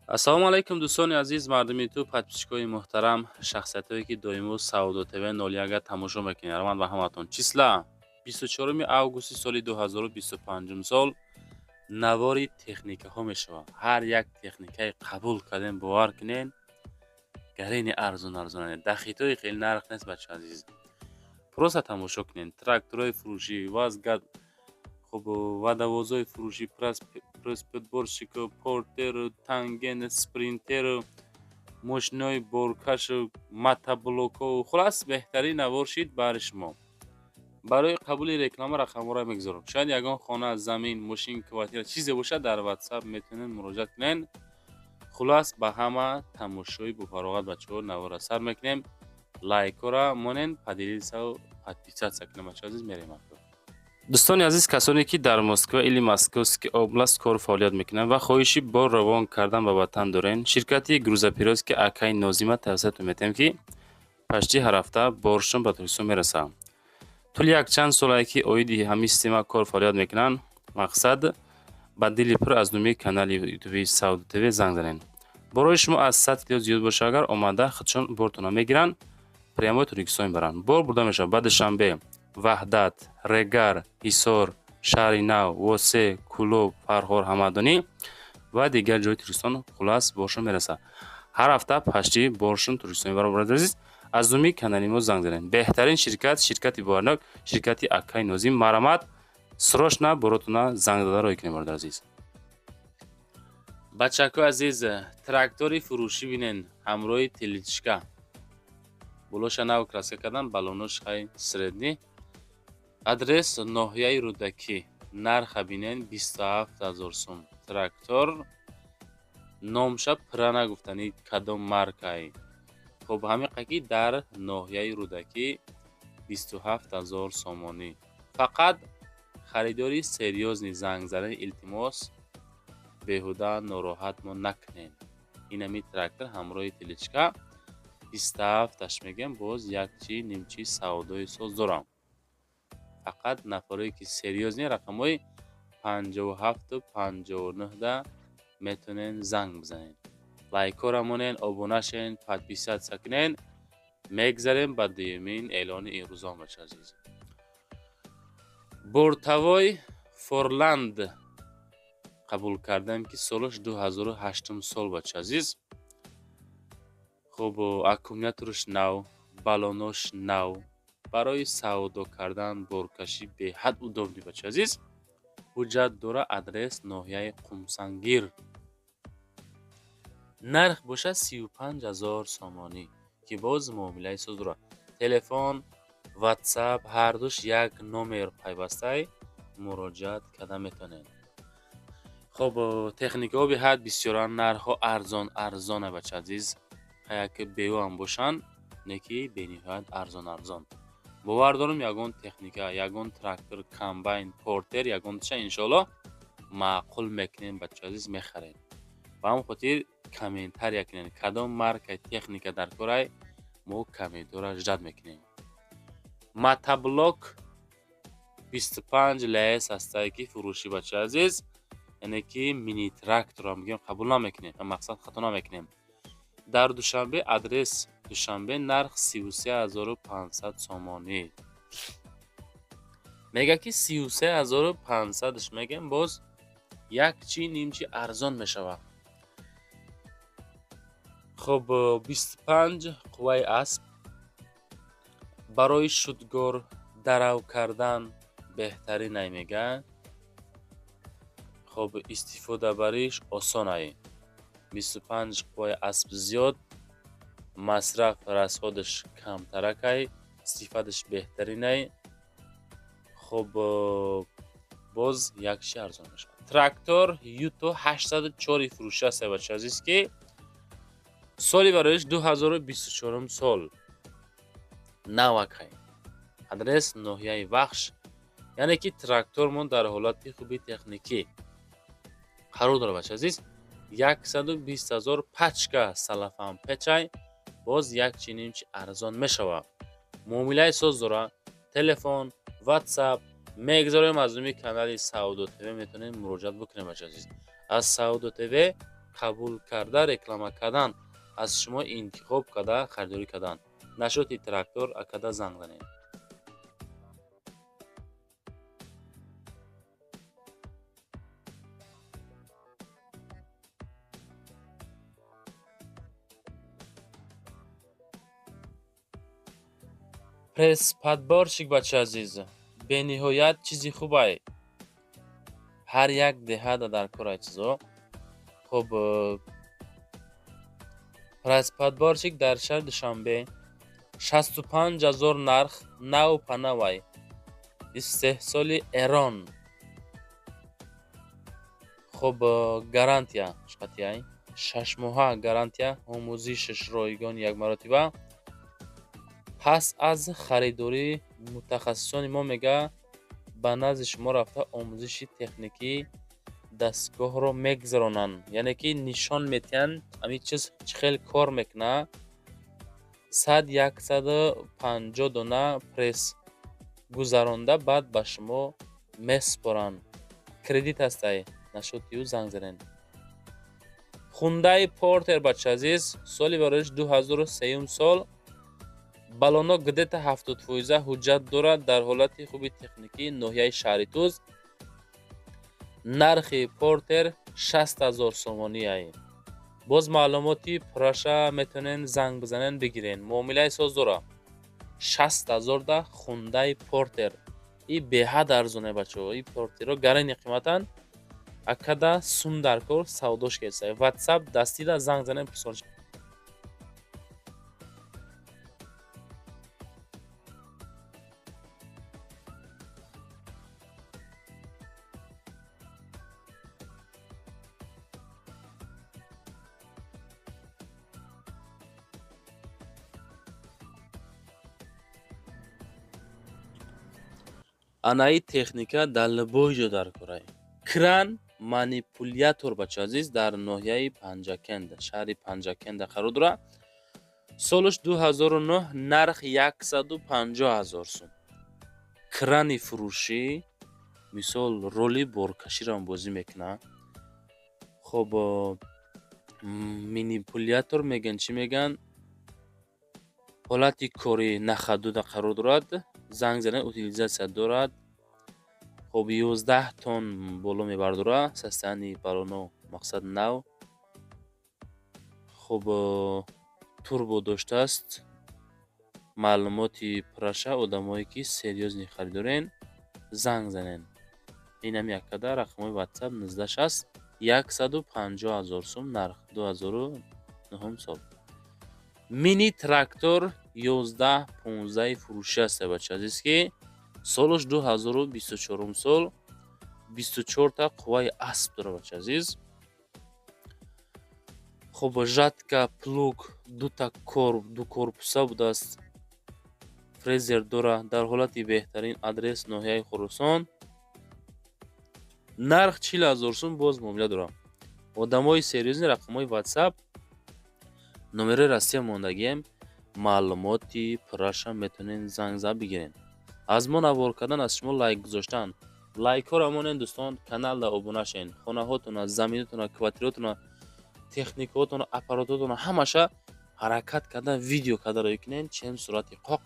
Ассалому алайкум, дӯстони азиз, мардуми Ютуб, подписчикои муҳтарам, шахсиятҳое, ки доимо Савдо ТВ 01 тамошо мекунед. Раҳмат ба ҳаматон. Числа 24 августи соли 2025 сол навори техникаҳо мешавад. Ҳар як техникаи қабул кардем, бовар кунед, гарени арзон арзон, дахитои хеле нарх нест, бача азиз. Просто тамошо кунед. Тракторҳои фурӯшӣ, вазгад, хуб, водовозҳои фурӯшӣ, пресс-подборщику, портеру, танген, спринтеру, мошинои боркашу, мотоблокҳо. Хулас, беҳтарин навор шид баҳри шумо. Барои қабули реклама рақамҳоро мегузорам. Шояд ягон хона, замин, мошин, квартира, чизе бошад, дар Ватсап метавонед муроҷиат кунед. Хулас, ба ҳама тамошои бофароғат, бачаҳо. Навора сар мекунем. Лайкҳоро монен, поделиться-у подписаться кунем, бачаҳо азиз. Мерем. Дӯстони азиз, касоне ки дар Москва или Московский область кору фаъолият мекунанд ва хоҳиши бор равон кардан ба ватан дорен, ширкати грузоперевозки акаи Нозима тавсиятон метиҳем, ки почти ҳар ҳафта боршон ба Тоҷикистон мерасад. Тӯли якчанд солае ки оиди ҳамин система кор фаъолият мекунанд. Мақсад, ба дили пур аз номи канали ютуби Савдо ТВ занг занед. Борои шумо аз 100 кило зиёд бошад агар, омада худшон бортона мегиранд, прямо Тоҷикистон мебаранд. Бор бурда мешавад ба Душанбе, Ваҳдат, Регар, Ҳисор, Шаҳри Нав, Восе, Кӯлоб, Фархор, Ҳамадонӣ ва дигар ҷои Тоҷикистон. Хулас, боршон мерасад. Ҳар ҳафта почти боршон Тоҷикистон мебаранд. Бародари азиз, аз номи канали мо занг занед. Беҳтарин ширкат, ширкати боварнок, ширкати акаи Нозим. Марҳамат, срочно боротона занг зада роҳӣ кунед, бародари азиз. Бачакҳои азиз, трактори фурӯшӣ бинен, ҳамроҳи тележка. Болоша нав краска кардан, балонош хай средний. Адрес ноҳияи Рӯдакӣ. Нарха бинен, 27 000 сум. Трактор номша пурра нагуфтани, кадом маркае. Хуб, ҳамиқа ки дар ноҳияи Рӯдакӣ 27 000 сомонӣ. Фақат харидори серьёзный занг занед, илтимос, беҳуда нороҳатмо накунед. Инами трактор ҳамроҳи тележка 27-аш мегӯям, боз якчи нимчи савдои соз дорам. Фақат нафарое ки серьёзный, рақамҳои 57-у 59-да метавонед занг бизанед. Лайкҳоро монед, обуна шавед, подписаться кунед. Мегзарем ба дуюмин эълони имрӯзон, бача азиз. Бортовой Форланд қабул кардам, ки солаш 2008 сол, бача азиз. Хуб, аккумулятораш нав, балонош нав, барои савдо кардан, боркашӣ беҳад удобный, бача азиз. Ҳуҷҷат дора. Адрес ноҳияи Қумсангир. Нарх бошад 35 000 сомонӣ, ки боз муомилаи соз дорад. Телефон, Ватсап ҳардуш як номер пайвастай, муроҷиат карда метавонед. Хуб, техникаҳо беҳад бисёранд, нархҳо арзон арзона, бача азиз. Як беӯам бошанд, не ки бениҳоят арзон арзон. Бовар дорам, ягон техника, ягон трактор, комбайн, портер, ягонташа иншоалло маъқул мекунем, бача азиз, мехарем. Ба ҳамон хотир комментария кунед, кадом маркаи техника дар корай, мо комментора ждать мекунем. Мотоблок 25 ЛС ҳастае, ки фурӯшӣ, бача азиз, яъне ки мини тракторро мегӯем, қабул намекунем, мақсад, хато намекунем. Дар Душанбе, адрес Душанбе, нарх 33 500 сомонӣ. Мега ки 33 500-ш мегӯем, боз як чи нимчи арзон мешавад. Хуб, 25 қувваи асп, барои шудгор дарав кардан беҳтаринай, мегӯяд. Хуб, истифодабариш осонай. 25 қувваи асп зиёд, масраф, расходаш камтаракай, сифаташ беҳтаринай. Хуб, боз як чи арзон мешавад. Трактор Юто 804 фурӯшӣ аст, бача азиз, ки соли бароиш 2024 сол, навакай. Адрес ноҳияи Вахш. Яъне ки трактормон дар ҳолати хуби техникӣ қарор дорад, бача азиз. 120 000 пачка салафан печай, боз як чи нимчи арзон мешавад. Муомилаи соз дорад. Телефон, Ватсап мегузорем. Аз номи канали Савдо ТВ метавонед муроҷиат бикунем, бача азиз. Аз Савдо ТВ. Қабул карда, реклама кардан, аз шумо интихоб карда, харидорӣ кардан. Нашоти трактор акада занг занед. Пресс-подборщик, бача азиз, бениҳоят чизи хубай. Ҳар як деҳада дар корай чизо. Хуб, пресс-подборщик дар шаҳри Душанбе 65 000 нарх, нав панавай, истеҳсоли Эрон. Хуб, гарантия шқатияй, 6 моҳа гарантия, омӯзишаш ройгон як маротиба. Пас аз харидорӣ мутахассисони мо, мега, ба назди шумо рафта, омӯзиши техникии дастгоҳро мегузаронанд, яъне ки нишон медиҳанд, ҳамин чиз чӣ хел кор мекунад. 100, 150 дона пресс гузаронда, баъд ба шумо месупоранд. Кредит ҳастай, нашоти ӯ занг занед. Хундай Портер, бача азиз, соли бароиш 2003 сол, баллоно где-то 70%, ҳуҷҷат дорад, дар ҳолати хуби техникӣ, ноҳияи шаҳри Туз. Нархи Портер 60 000 сомонияй. Боз маълумоти пурраша метавонен занг бизанен, бигирен. Муомилаи соз дора. 60 000 да Хундай Портер и беҳад арзоне, бачаҳо. И Портеро гарани қиматанд. Акада сум дар кор, савдош кесай. Ватсап дастида занг занен, пурсон. Анаи техника дар любой ҷо дар корай. Кран манипулятор, бача азиз, дар ноҳияи Панҷакент, шаҳри Панҷакенда қарор дорад. Солаш 2009, нарх 150 000 сум. Крани фурӯшӣ, мисол, роли боркаширо бозӣ мекунад. Хоб, манипулятор мегӯянд, чӣ мегӯянд, ҳолати кори на ходу да қарор дорад. Занг занед, утилизация дорад. Хоб, 11 тонн боло мебардорад, состояние баллоно мақсад нав. Хоб, турбо доштааст. Маълумоти пурраша, одамое ки серьёзный харидорен, занг занед. Инам яккада рақамҳои ватсап 1960, 150 000 сум нарх, 2009 сол. Мини трактор 11 15 фурӯшӣ аст, бача азиз, ки солаш 2024 сол, 24та қувваи асп дорад, бача азиз. Хуб, жатка, плуг, дута ду корпуса будааст, фрезер дорад, дар ҳолати беҳтарин. Адрес ноҳияи Хуросон, нарх 40 000 сум, боз муомила дорад. Одамои серьёзный, рақамҳои ватсап, номерои Россия мондагием, маълумоти пурраша метавонед занг зад, бигиред. Аз мо навор кардан, аз шумо лайк гузоштан. Лайкҳоро монед, дӯстон, каналда обуна шавед. Хонаҳотона, заминотона, квартираотона, техникаотона, аппаратотона ҳамаша ҳаракат карда, видео карда роӣ кунед. Чем сурати қоқ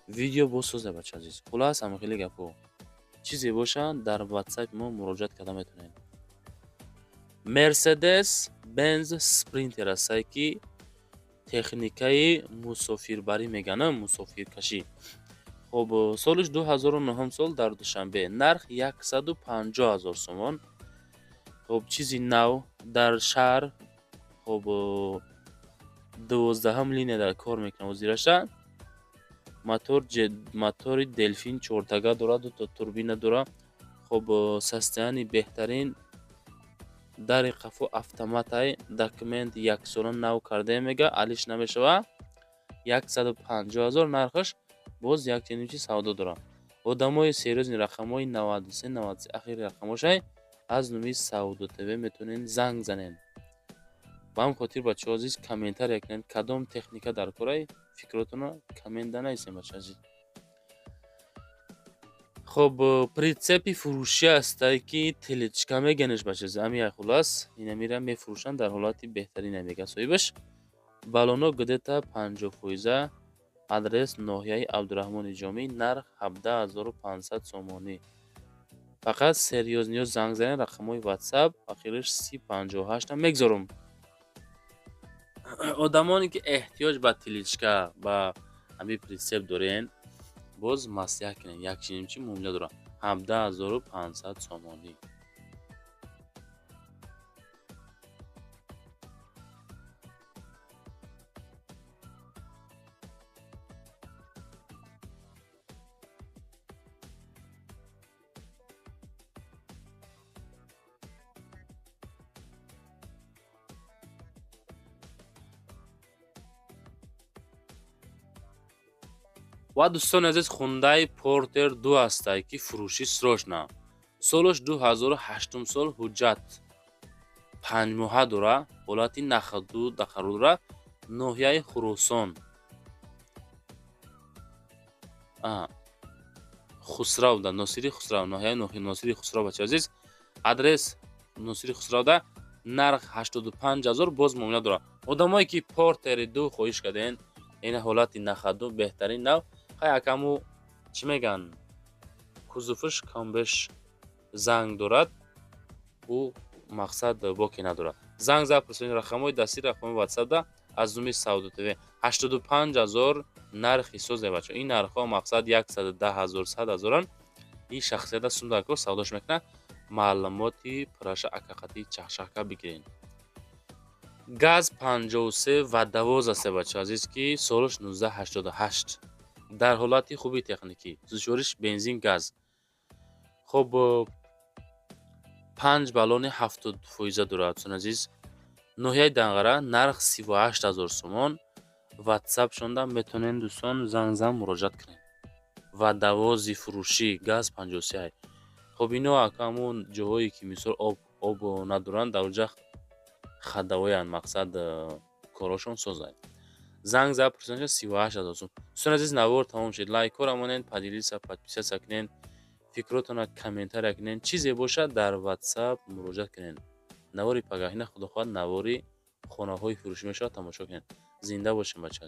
видео босоза, бача азиз. Хулас, ҳама хеле гапҳо, чизе боша, дар ватсапи мо муроҷиат карда метавонед. Мерседес Бенз Спринтер астае, ки техникаи мусофирбарӣ мегӯянд, мусофиркашӣ. Хуб, солиш 2009 сол, дар Душанбе, нарх 150 000 сомон. Хуб, чизи нав, дар шаҳр, хуб, 12-ҳам линия дар кор мекунад ҳозираша. Мотор, мотори Делфин чортага дорад, дута турбина дорад. Хуб, состояние беҳтарин, дари қафо автоматай, документ яксола нав кардаем, мега, алиш намешавад. 150 000 нархаш, боз якченимчи савдо дорад. Одамои серьёзный, рақамҳои 93 93 ахири рақамҳошай, аз номи Савдо ТВ метавонед занг занед. Ба ҳамин хотир, бачаҳо азиз, комментария кунед, кадом техника дар корай, фикротонро коммент да нависед, бача азиз. Хоб, прицепи фурӯшӣ ҳастае, ки тележка мегӯянаш, бачази, ами хулас инамира мефурӯшанд, дар ҳолати беҳтарин мега соҳибаш. Баллоно где-то 50%. Адрес ноҳияи Абдураҳмони Ҷомӣ, нарх 17 500 сомонӣ. Фақат серьёзниё занг занед, рақамҳои WhatsApp ахираш 3058 мегзорам. Одамоне ки эҳтиёҷ ба тележка, ба ҳамин прицеп дорен, боз маслиҳат кунед, як чинимчи муомила дорам. 17 500 сомонӣ. Ва дӯстони азиз, Хундай Портер 2 ҳастае, ки фурӯшӣ срочно. Солаш 2008 сол, ҳуҷҷат 5 моҳа дора, ҳолати на ходу дақару дора, ноҳияи Хуросон. Хусрав да, Носири Хусрав, ноҳияи Носири Хусрав, бачаи азиз. Адрес Носири Хусравда, нарх 85 000, боз муомила дорад. Одамое ки Портери 2 хоҳиш кардем, ин ҳолати на ходу, беҳтарин нав. Хай, акаму чӣ мегӯянд, кузоваш камбеш занг дорад, ӯ мақсад боке надорад. Занг зад, пурсонед рақамҳои дастӣ, рақамҳои ватсапда аз нуми Савдо ТВ. 85 000 нархи созе, бача. Ин нархҳо мақсад 110 000, 100 000-анд. Ин шахсията сумдако савдош мекунад. Маълумоти пурраша акақати чахчахка бигиред. Газ 53 ва 12 аст, бача азиз, ки солаш 1988, дар ҳолати хуби техникӣ, сӯзишвориш бензин, газ. Хоб, панҷ баллони 70% дорад, дӯстони азиз. Ноҳияи Данғара, нарх 38 000 сомон. Ватсапшонда метавонед, дӯстон, занг зан, муроҷиат кунед. Ва давози фурӯшӣ газ 53. Хоб, ино акамун ҷоҳое ки мисол об надоранд, дар онҷа ходовойанд, мақсад корҳошон созанд. Занг зад, пурсонед, 38 000 сом. Дӯстони азиз, навор тамом шуд. Лайкҳоро монед, поделиться, подписаться кунед, фикротонро комментария кунед, чизе бошад, дар ватсап муроҷиат кунед. Навори пагаҳина, худо хоҳад, навори хонаҳои фурӯшӣ мешавад, тамошо кунед. Зинда бошем, бачаи азиз.